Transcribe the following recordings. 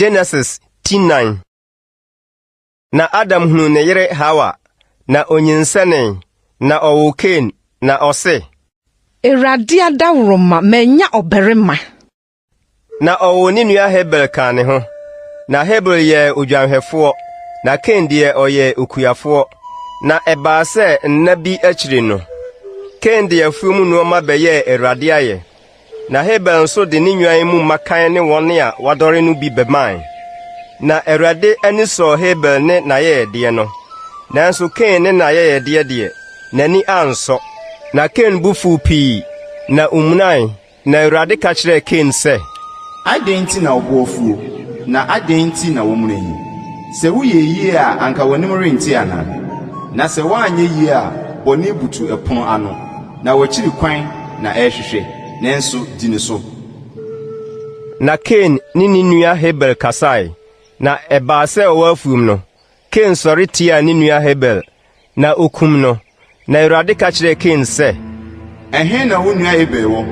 Genesis ti nan. Na Adam hunuu ne yere Hawa, na onyinsɛnee, na ɔwoo Kain, na ɔse. Awurade adaworoma, manya ɔbarima. Na ɔwoo ne nua Habel kaa ne ho. Na Habel yɛɛ odwanhwɛfoɔ, na Kain deɛ ɔyɛɛ okuafoɔ. Na ɛbaa sɛ nna bi akyiri no, Kain de afuo mu nnoɔma bɛyɛɛ Awurade ayɛ. Na Habel nso de ne nnwan mu mmakan ne wɔn a wɔadɔre no bi bɛmae. Na Awurade ani sɔɔ Habel ne n'ayɛyɛdeɛ no, nanso Kain ne n'ayɛyɛdeɛ deɛ, n'ani ansɔ. Na Kain bo fuu pii, na omunae. Na Awurade ka kyerɛɛ Kain sɛ. Adɛn nti na wo bo afuo, na adɛn nti na woamuna yi? Sɛ woyɛɛ yie a, anka w'anim rente anaa? Na sɛ woanyɛ yie a, bɔne butu ɛpono ano. Na w'akyiri kwan na ɛrehwehwɛ, nanso di ne so. Na Kain ne ne nua Habel kasae, na ɛbaa sɛ ɔwɔ afuom no, Kain sɔre tiaa ne nua Habel, na okum no. Na Awurade ka kyerɛɛ Kain sɛ, Ɛhe na wo nua Habel wɔ?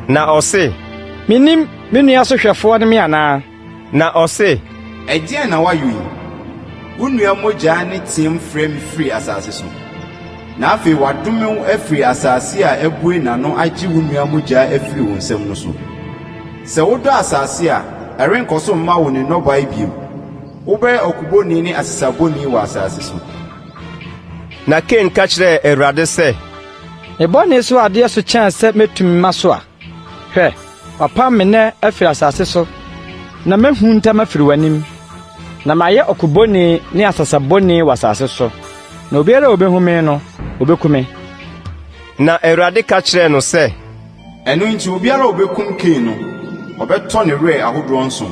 Na ɔse, Minnim, me nua so hwɛfoɔ ne me anaa? Na ɔse, Ɛdeɛn na woayɔ yi? Wo nua mogya nne team frɛ me firi asase so. Na afei wɔadome wo afiri asase a abue n'ano agye wo nua mogya afiri wo nsam no so. Sɛ wodɔ asase a, ɛrenkɔ so mma wo ne nnɔbae bio. Wobɛyɛ ɔkobɔni ne asesabɔni wɔ asase so. Na Kain ka kyerɛɛ Awurade sɛ, Me bɔne so adeɛ so kyɛn sɛ mɛtumi masoa. Hwɛ, wɔapam me nnɛ afiri asase so, na mɛhunta mafiri w'anim, na mayɛ ɔkobɔni ne asasabɔni wɔ asase so, na obiara a obehu me no, obeku me. Na Awurade ka kyerɛɛ no sɛ, Ɛno nti obiara a obekum Kain no, ɔbɛtɔ ne werɛ ahodoɔ nson.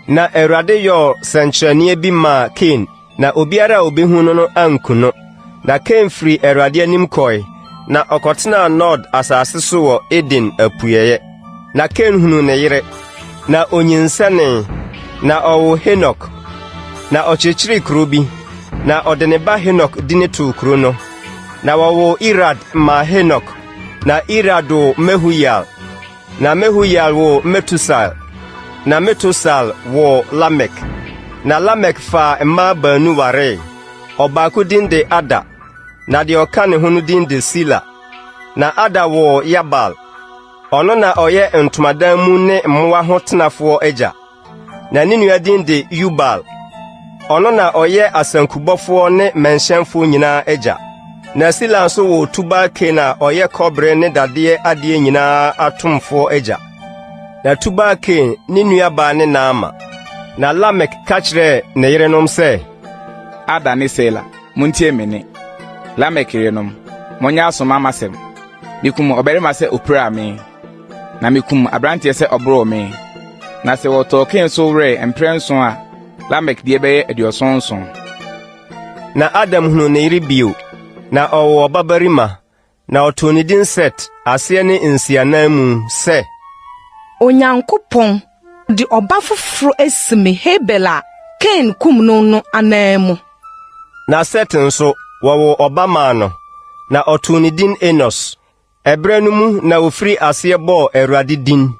Na Awurade yɔɔ sɛnkyerɛnneɛ bi maa Kain Na obiara a obehu no no anku no. Na Kain firii Awurade anim kɔe, na ɔkɔtenaa Nod asase so wɔ Eden apueeɛ. Na Kain hunuu ne yere, na onyinsɛnee, na ɔwoo Henok. Na ɔkyekyeree kuro bi, na ɔde ne ba Henok dini too kuro no. Na wɔwoo Irad maa Henok, na Irad woo Mehuyael. Na Mehuyael woo Metusael, na Metusael woo Lamek. Na Lamek faa mmaa baanu waree. Ɔbaako din de Ada, na deɛ ɔka ne ho no din de Sila. Na Ada woo Yabal. Ɔno na ɔyɛ ntomadan mu ne mmoa ho tenafoɔ agya. Na ne nua din de Yubal. Ɔno na ɔyɛ asankubɔfoɔ ne mmɛnhyɛnfoɔ nyinaa agya. Na Sila nso woo Tubal-Kain a ɔyɛ kɔbere ne dadeɛ adeɛ nyinaa atomfoɔ agya. Na Tubal-Kain ne nuabaa ne Naama. Na Lamek ka kyerɛɛ ne yerenom sɛ, Ada ne Sila, montie me nne. Lamek yerenom, monyɛ aso mma m'asɛm. Mekum ɔbarima sɛ opiraa me. Na mikum aberanteɛ sɛ ɔboroo me. Na sɛ wɔtɔɔ Kain so werɛ mprɛnson a, Lamek deɛ bɛyɛ 77. Na Adam hunuu ne yere bio, na ɔwoo ɔbabarima, na ɔtoo ne din Set, aseɛ ne nsiananmu, sɛ. Onyankopɔn de ɔba foforo asi me Habel a Kain kum no no ananmu. Na Set nso, wɔwoo ɔba maa no, na ɔtoo ne din Enos. Ɛberɛ no mu na wɔfirii aseɛ bɔɔ Awurade din.